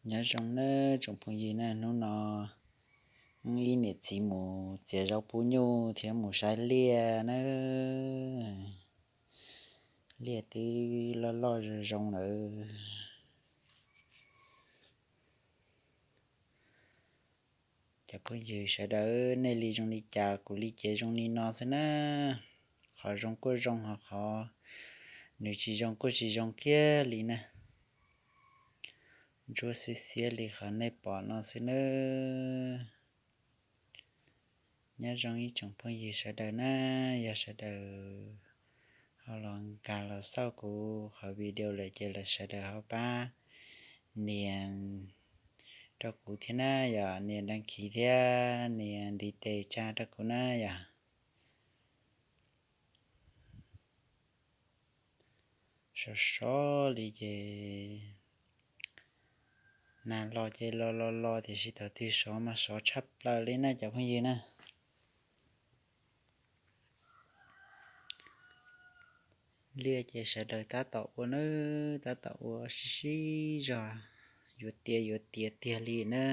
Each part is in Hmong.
Nyob zoo nawb tsoom phooj ywg na, hnub no wb ib niam txiv mus txiav zaub pub nyuj thiab mus saib liaj na. Liaj twb loj loj zoo zoo lawm. Cov phooj ywg sawv daws, nej li zoo li cas, kuv li ces zoo li no xwb na. Qhov zoo kuj zoo, ho qhov nws tsis zoo kuj tsis zoo kiag li na. Ntsuab xiab xiab li qhov nej pom no xwb nawb. Nyob zoo ib tsoom phooj ywg sawv daws na, yog sawv daws ho los nkag los xauj kuv qhov video lawm ces los sawv daws ho pab nias rau kuv thiab na, yog nias đăng ký thiab nias ntiv tes tsa rau kuv na yom. Sov sov li ces nag los ces los los los tiam sis thaum twg sov mas sov tshaj plaws li na cov phooj ywg na. Liaj ces sawv daws tab tom ua na, tab tom ua sib sib zog, yuav tiav yuav tiav tiag li na.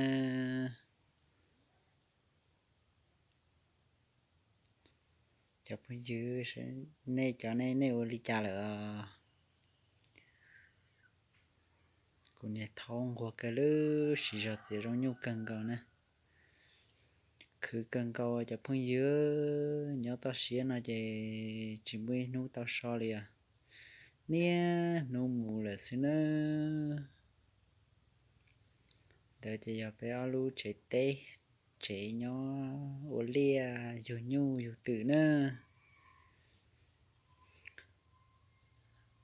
Cov phooj ywg, nej cov nej, nej ua li cas lawm os? Kuv niag thaub nquag kawg lub siv zog txiav zaub nyuj kawg nkaus na. Khwv kawg nkaus cov phooj ywg, nyob toj siab no ces tsis muaj ib hnub tau so li os. Niaj hnub mus lawm xwb nawb. Ntawd ces yog peb ob lub tsev teb, tsev nyob ua liaj yug nyuj yug twm na.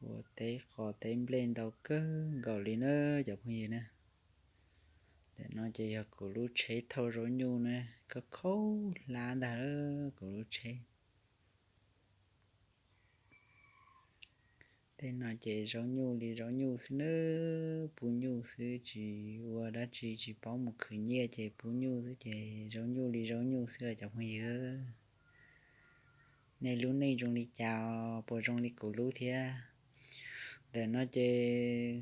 Ua teb qos teb nplej ntau kawg nkaus li na cov phooj ywg na. Ntawm no ces yog kuv lub tsheb thauj zaub nyuj na, khaub khaub hlab ntag kuv lub tsheb. Tej no ces zaub nyuj li zaub nyuj xwb nawb, pub nyuj xwb tsis ua dab tsi, tsis paub mus khwv nyiaj ces pub nyuj xwb ces zaub nyuj li zaub nyuj xwb cov phooj ywg. Nej lub neej zoo li cas, puas zoo li kuv lub thiab? Ntawm no ces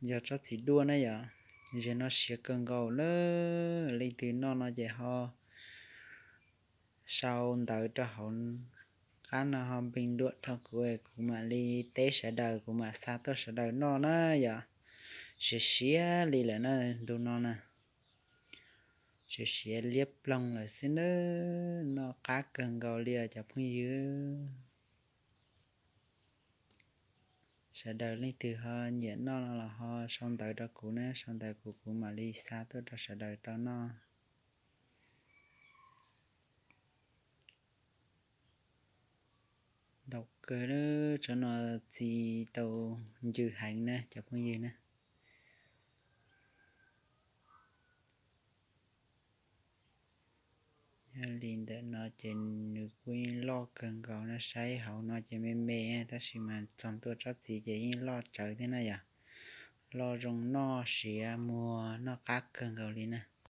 yog tsob txiv duaj na yom, zem no siav kawg nkaus na. Leej twg noj no ces ho sau ntawv rau hauv qab no ho bình luận rau kuv, kuv mam li teb sawv daws, kuv mam xa tuaj sawv daws noj na yom. Siav siav li lawm na, ntu no na. Siav siav liab ploog lawm xwb nawb, noj qab kawg nkaus li os cov phooj ywg. Sawv daws leej twg ho nyiam noj no los ho sau ntawv rau kuv na, sau ntawv kuv, kuv mam li xa tuaj rau sawv daws tau noj. Ntau kawg, tsob no txi tau ncw heev na cov phooj ywg na. Yog li ntawm no ces nws kuj yeej loj kawg nkaus na, saib hauv no ces me me tab sis mas txog ntua tsob txiv ces yeej loj tsawv thiab na yom. Loj zoo noj siav muag noj qab kawg nkaus li na.